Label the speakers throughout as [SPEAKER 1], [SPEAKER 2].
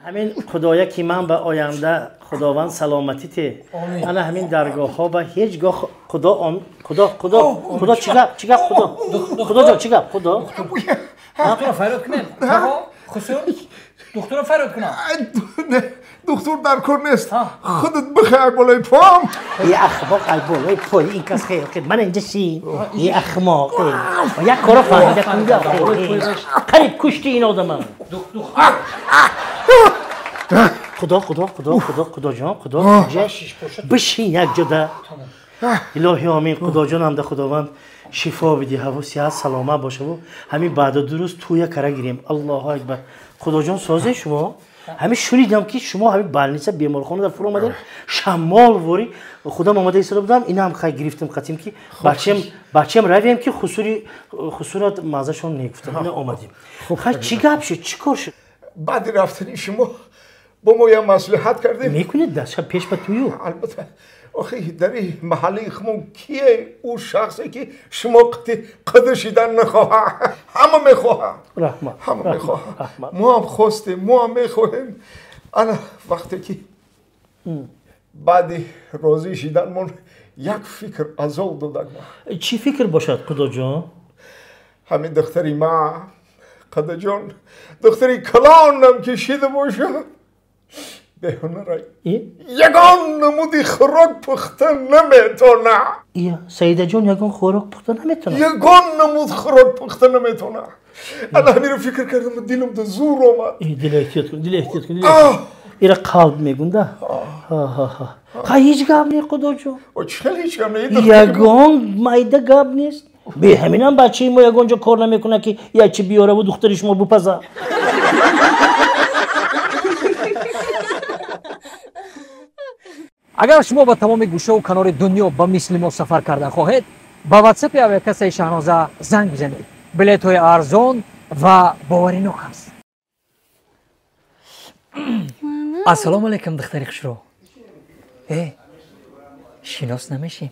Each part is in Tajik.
[SPEAKER 1] Ҳамин худоя ки ман ба оянда худованд саломатӣ те ана ҳамин даргоҳҳо ба ҳеҷ гоҳ худо худо худо худо чӣ гап чӣ гап худо худоҷон чӣ гап худо
[SPEAKER 2] духтуро фарёд кунем хусур духтуро фарёд кунам
[SPEAKER 3] духтур дар кор нест худат бихай болои пом
[SPEAKER 1] е ахмоқ ай болои пой ин кас хел ман инҷа шин е ахмоқ як коро фаҳмида кунда қариб кушти ин одама худо худо худо худо худоҷон худо бишин як ҷода илоҳи омин худоҷон ҳамда худованд шифо бидиҳаву сиҳат саломат бошаву ҳамин баъду ду рӯз тӯя кара гирем. Аллоҳу акбар. Худоҷон созе шумо ҳамин шунидам ки шумо ҳамин больница беморхона дар фур омадем шамол вори худам омада истода будам инам хай гирифтам қатим ки бачаам равем ки хусурат маззашон негуфтам ина омадем. Хай чӣ гап шуд чӣ кор шуд?
[SPEAKER 3] Баъди рафтани шумо бо мо як маслиҳат кардем.
[SPEAKER 1] Мекунед даст пеш ба тӯю?
[SPEAKER 3] Албатта. Охи дар ин маҳаллаи хумон кие ӯ шахсе ки шумо қадр шидан нахоҳад? Ҳама мехоҳад.
[SPEAKER 1] Раҳмат.
[SPEAKER 3] Ҳама мехоҳад. Мо ҳам хостем, мо ҳам мехоҳем. Ана вақте ки баъди розӣ шиданмон як фикр азоб додак ма.
[SPEAKER 1] Чӣ фикр бошад, Худоҷон?
[SPEAKER 3] Ҳамин духтари ма, Қадаҷон, духтари калонам ки шида бошад, беҳунарай. Ягон намуди хӯрок пухта наметона.
[SPEAKER 1] Саидаҷон ягон хӯрок пухта наметона?
[SPEAKER 3] Ягон намуд хӯрок пухта наметона. Ана ҳаминро фикр кардам, дилам да зур омад.
[SPEAKER 1] Дил эҳтиёт кун, дил эҳтиёт кун. Ира қалб мегунда. Ха ҳеҷ гап не, Худоҷон.
[SPEAKER 3] Чӣ хел ҳеҷ гап не?
[SPEAKER 1] Ягон майда гап нест. Бе ҳаминам бачаи мо ягон ҷо кор намекунад ки якчи биёраву духтари шумо бупаза.
[SPEAKER 2] Агар шумо ба тамоми гӯшаву канори дунё ба мисли мо сафар кардан хоҳед, ба ватсапи авиакассаи Шаҳноза занг бизанед. Билетҳои арзон ва боваринок аст. Ассалому алайкум, духтари хушрӯ. Э, шинос намешем?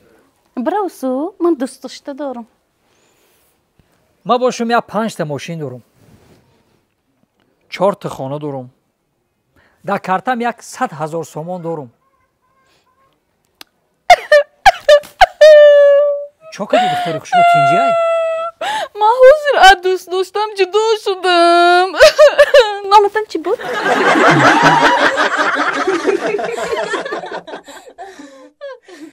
[SPEAKER 4] Бравсу, ман дӯстдошта дорам.
[SPEAKER 2] Ман бошум як 5та мошин дорам, 4та хона дорам, дар картам 100 000 сомон дорам. Чо кардӣ, духтари хушрӯ, тинҷиай?
[SPEAKER 4] Ман ҳозир аз дӯст доштам ҷудо шудам. Номатон чӣ буд?